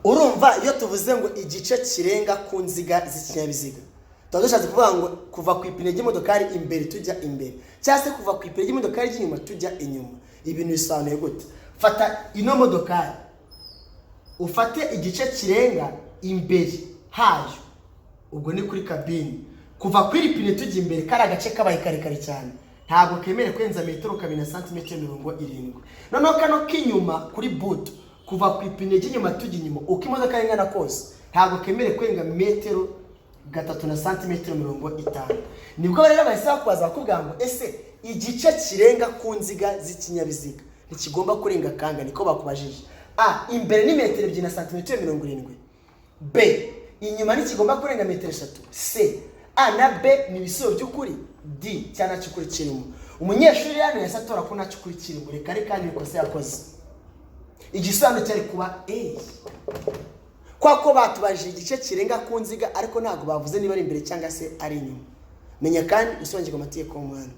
Urumva, iyo tuvuze ngo igice kirenga ku nziga z'ikinyabiziga, tuba dushatse kuvuga ngo kuva ku ipine ry'imodokari imbere tujya imbere, cyangwa se kuva ku ipine ry'imodokari ry'inyuma tujya inyuma. Ibintu bisobanuye gute? Fata ino modokari, ufate igice kirenga imbere hayo, ubwo ni kuri cabine. Kuva kuri iri pine tujya imbere, kari agace kabaye karekare cyane, ntabwo kemerewe kurenza metero 2 na santimetero 70. Noneho kano k'inyuma kuri buto, kuva ku ipine ry'inyuma tujya inyuma, uko imodoka ingana kose, ntabwo kemerewe kurenga metero 3 na santimetero 50. Nibwo rero bahise bakubaza, bakubwira ngo: "Ese igice kirenga ku nziga z'ikinyabiziga ntikigomba kurenga kanga?" Niko bakubajije. A, imbere ni metero 2 na santimetero 70. B, inyuma ntikigomba kurenga metero 3. C, A na B ni ibisubizo by'ukuri. D, cyangwa nta cy'ukuri kirimo. Umunyeshuri hano yahise atora ko nta cy'ukuri kirimo. Reka reka, ni ikosa yakoze. Igisobanuro cyari kuba A, kwa ko batubajije igice kirenga ku nziga, ariko ntabwo bavuze niba ari imbere cyangwa se ari inyuma. Menya kandi usobanukirwa amategeko y'umuhanda.